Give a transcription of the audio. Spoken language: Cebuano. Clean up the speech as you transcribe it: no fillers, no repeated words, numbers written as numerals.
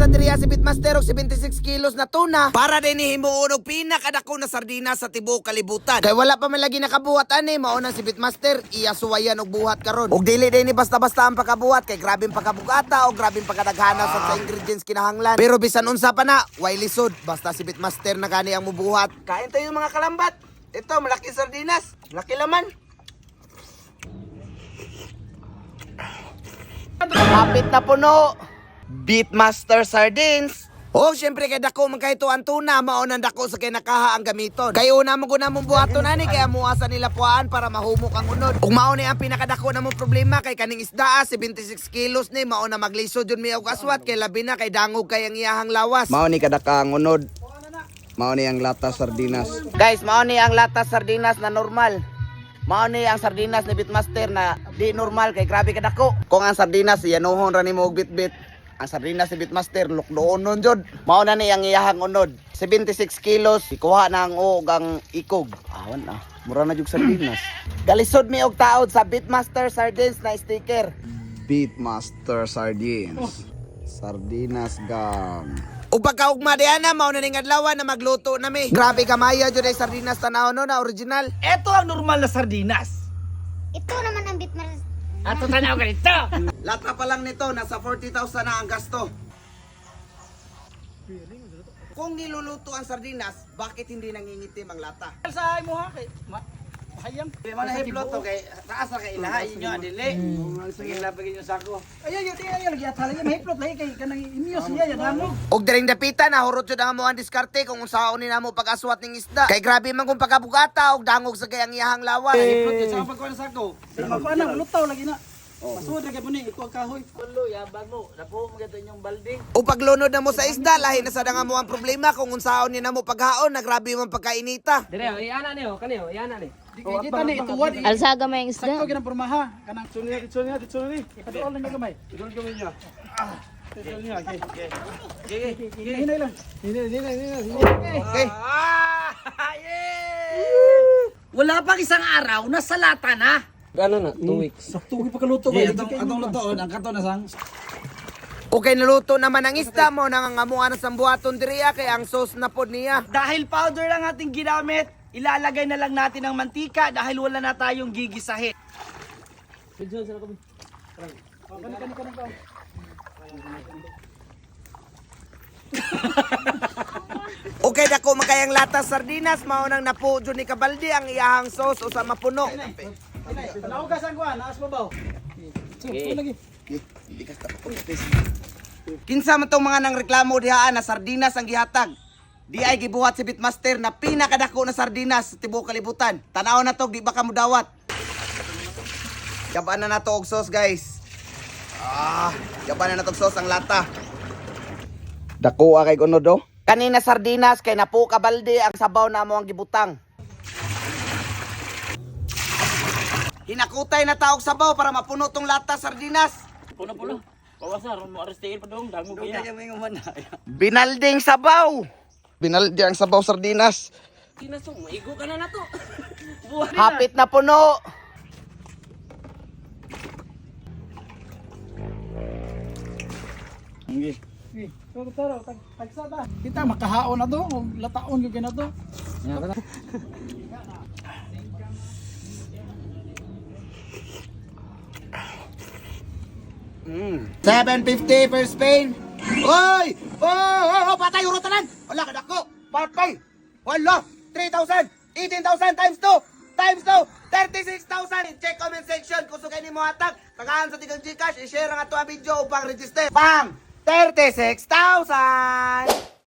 sa diriya si Bitmaster og 76 kilos na tuna para din himuon og pinakadako na sardinas sa tibuok kalibutan. Kay wala pa man lagi nakabuhat ani, mao nang si Bitmaster iya suwayan og buhat karon. Og dili din ni basta-basta ang pakabuhat kay grabeng pakabugata o grabeng pakadaghana sa ingredients kinahanglan. Pero bisan unsa pa na, way lisod basta si Bitmaster na gani ang mubuhat. Kain tayo, mga kalambat. Ito, malaki sardinas, malaki laman. Kapit na puno. Beatmaster Sardines. Oh, syempre kay dako man kay ang tuna, mao nang dako sa kay nakaha ang gamiton. Kay una mo guna mong buhaton ani kay amuha sa nila puaan para mahumok ang unod. Ug mao ni ang pinakadako na mong problema kay kaning isda 76 kilos ni mao na maglisod jud mi og aswat kay labi na kay dangog kay ang iyahang lawas. Mao ni kadaka ang unod. Mao ni ang lata sardinas. Guys, mao ni ang lata sardinas na normal. Mao ni ang sardinas ni Bitmaster na di normal kay grabe kadako. Kung ang sardinas yanuhon ra nimo og bitbit. Ang sardinas ni Bitmaster lukdoon nun jud. Mao na ni ang iyahang unod. 76 kilos, ikuha na ang og ang ikog. Awan ah, mura na jud sardinas. Galisod mi og taod sa Bitmaster sardines na sticker. Beatmaster Sardines. Sardinas gang. Ug pagkaugma diana, mao na ning adlaw na magluto na mi. Grabe kamaya jud ay sardinas tanaw no na original. Ito ang normal na sardinas. Ito naman ang bitmar. Ato tanaw ka dito. Lata pa lang nito, nasa 40,000 na ang gasto. Kung niluluto ang sardinas, bakit hindi nangingitim ang lata? Sa imo ha kay hayam. Mana hiplot to kay taas ra kay ilaha inyo adili. Sige na pagin yung sako. Ay ay ay ay lagi athala ya mahiplot lagi kay kanang imyos niya ya damo. Og diring dapita na hurot jud ang among diskarte kung unsaon ni namo pag-aswat ning isda. Kay grabe man kung pagkabugata og dangog sa kay ang iyahang lawas. Hiplot sa pagkuan sa sako. Sa pagkuan na lutaw lagi na. Masuod ra gyud ni iko ang kahoy. O paglunod na mo sa isda, lahi na sad ang among problema kung unsaon ni namo paghaon na grabe man pagkainita. Dire, iana ni oh, kani oh, iana ni. Di kay kita ni ituwad. Alsaga may isda. Sakto gyud ang pormaha kanang tsunia tsunia tsunia. Ipaduol na gamay. Iduol gamay niya. Tsunia okay. Okay. Hinay lang. Hinay hinay hinay. Okay. Wala pang isang araw, nasa lata na. Ano na, 2 weeks. Sakto gyud pagkaluto ba? Atong lutoon ang kato na sang. Okay, naluto naman ang isda mo nangangamuan na sambuhaton diriya kay ang sauce na pod niya. Dahil powder lang ating ginamit, ilalagay na lang natin ang mantika dahil wala na tayong gigisahin. Okay, dako makayang lata sardinas mao nang napo jud ni Kabaldi ang iyahang sauce usa mapuno. Naugas ang kuan, naas babaw. Lagi. Kinsa man tong mga nang reklamo dihaan na sardinas ang gihatag? Di ay gibuhat si Bitmaster na pinakadako na sardinas sa tibuok kalibutan. Tanaw na to, di ba ka mudawat? Yabaan na nato og sauce, guys. Ah, yabaan na nato og sauce ang lata. Dako kay unod oh. Kanina sardinas kay napo kabalde ang sabaw na mo ang gibutang. Hinakutay na taog sabaw para mapuno tong lata sardinas. Puno-puno. Pawasa ron mo arrestiin pa dong, damo kaya. Binalding sabaw. Binaldi ang sabaw sardinas. Kinasong, maigo ka na nato. Hapit na puno. Taro taro tag tagsa ta. Kita makahaon na to, o lataon gyud na to. Mm. 750 per Spain. Oy! Oh, oh, oh, patay uro tanan. Wala ka dako. Patay. Wala. 3,000. 18,000 times 2. Times 2. 36,000. Check comment section kung sugay nimo hatag. Tagaan sa tigang GCash, i-share ang ato ang video upang register. Bang! 36,000.